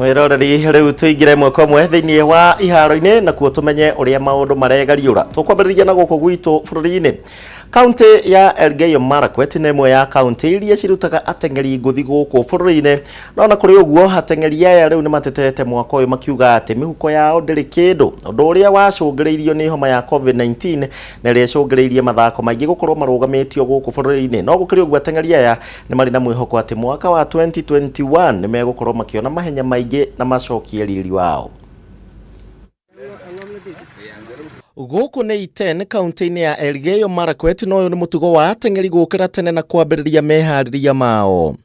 Mwĩroreri, rĩu tũingĩre ĩmwe kwa ĩmwe thĩinĩ wa iharo-inĩ nakuo tũmenye ũrĩa maũndũ maregariũra. Tũkwambĩrĩria na gũkũ gwitũ bũrũri-inĩ. Kaunti ya Elgeyo Marakwet nĩ ĩmwe ya kaunti iria cirutaga ateng'eri ngũthi gũkũ bũrũri-inĩ. No na kũrĩ ũguo, ateng'eri aya rĩu nĩ matetete mwaka ũyũ makiuga atĩ mĩhuko yao ndĩrĩ kĩndũ, ũndũ ũrĩa wacũngĩrĩirio nĩ homa ya COVID-19 na ĩrĩa ĩcũngĩrĩirie mathako maingĩ gũkorwo marũgamĩtio gũkũ bũrũri-inĩ. No gũkĩrĩ ũguo, ateng'eri aya nĩ marĩ na mwĩhoko atĩ mwaka wa 2021 nĩ megũkorwo makĩona mahenya maingĩ na macokie riri wao. Gũkũ nĩ Iten, kaunti-inĩ ya Elgeyo Marakwet, na ũyũ nĩ mũtugo wa ateng'eri gũkĩra tene na kwambĩrĩria meharĩria mao.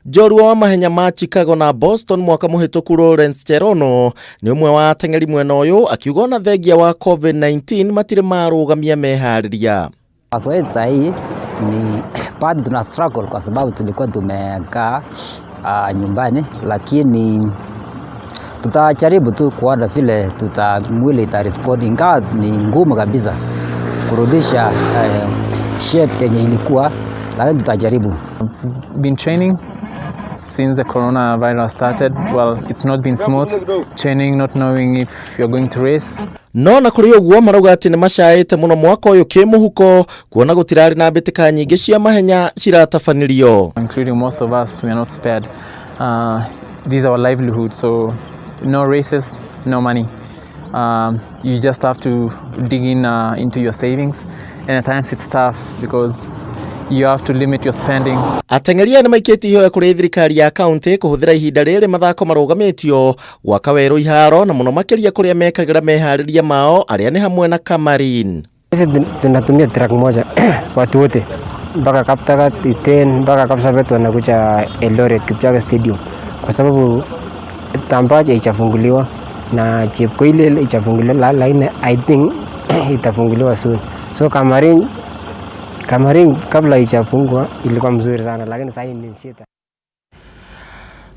Njorua wa mahenya ma Chicago na Boston mwaka mũhĩtũku Lawrence Cherono nĩ ũmwe wa ateng'eri mwena ũyũ, akiuga ona thengia wa COVID-19 matirĩ marũgamia meharĩria. Mazoezi sahii ni bado tuna struggle kwa sababu tulikuwa tumekaa nyumbani, lakini tutajaribu tu kuona vile tuta mwili ita respond, ingawa ni ngumu kabisa kurudisha shape yenye ilikuwa, lakini tutajaribu. Been training since the coronavirus started. Well, it's not been smooth. Training, not knowing if you're going to race. No na kũrĩ ũguo, marauga atĩ nĩ macaĩte mũno mwaka ũyũ kĩmũhuko, kuona gũtirarĩ na mbĩtĩka nyingĩ cia mahenya ciratabanĩrio. Including most of us, we are not spared. These are our livelihood, so no races, no money. You just have to dig in into your savings, and at times it's tough because you have to limit your spending. Ateng'eri aya nĩ maikĩtie ihoya kũrĩ thirikari ya kaunti kũhũthĩra ihinda rĩrĩ mathako marũgamĩtio gwaka werũ iharo, na mũno makĩria kũrĩa mekagĩra meharĩria mao, arĩa nĩ hamwe na Kamarin. Sisi tunatumia track moja watu wote mpaka Kaptagat, Iten mpaka Kapsabet wanakuja Eldoret Kipchoge Stadium kwa sababu Tambach haijafunguliwa na Chepkoilel haijafunguliwa, lakini I think itafunguliwa soon. So Kamarin kabla haijafungwa ilikuwa mzuri sana, lakini sasa ni shida.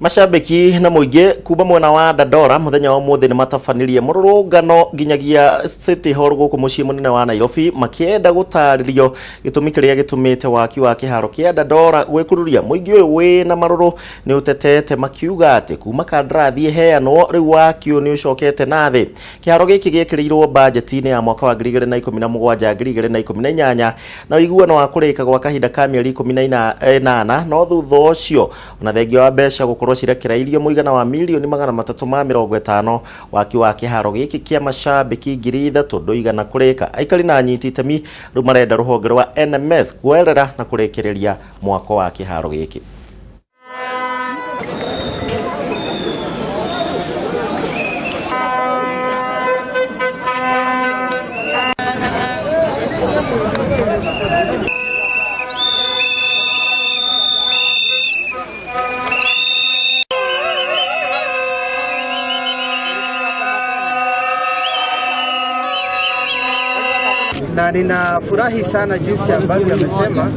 Macambĩki na mũingĩ kuma mwena wa Dandora mũthenya wa ũmũthĩ nĩ matabanirie mũrũrũngano nginyagia City Hall gũkũ mũciĩ mũnene wa Nairobi, makĩenda gũtarĩrio gĩtũmi kĩrĩa gĩtũmĩte waki wa kĩharo kĩa Dandora gwĩkururia. Mũingĩ ũyũ wĩna marũrũ nĩ ũtetete makiuga atĩ kuma kandarathi ĩheanwo, rĩu waki ũyũ nĩ ũcokete na thĩ. Kĩharo gĩkĩ gĩekĩrĩirwo bajeti-inĩ ya mwaka wa 2017 2018 na ũiguano wa kũrĩka gwa kahinda ka mĩeri 18, no thutha ũcio, ona thengia wa mbeca gũkorwo cirekereirio mũigana wa mirioni 350, waki wa kĩharo gĩkĩ kĩa macambĩki 3,000 ndũigana kũrĩka. Aikari na anyiti itemi rĩu marenda rũhonge rwa NMS kuoerera na kũrĩkĩrĩria mwako wa kĩharo gĩkĩ. Na ninafurahi sana jinsi ambavyo amesema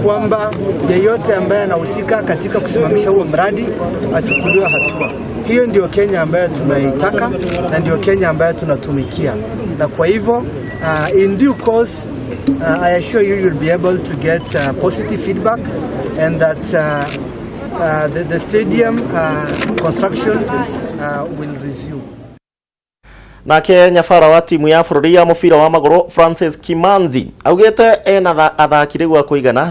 kwamba yeyote ambaye anahusika katika kusimamisha huo mradi achukuliwe hatua. Hiyo ndio Kenya ambayo tunaitaka na ndio Kenya ambayo tunatumikia, na kwa hivyo in due course I assure you you'll be able to get positive feedback and that the stadium construction will resume. Nake nyabara wa timu ya bũrũri ya mũbira wa magũrũ Francis Kimanzi augĩte ena athaki rĩu a kũigana.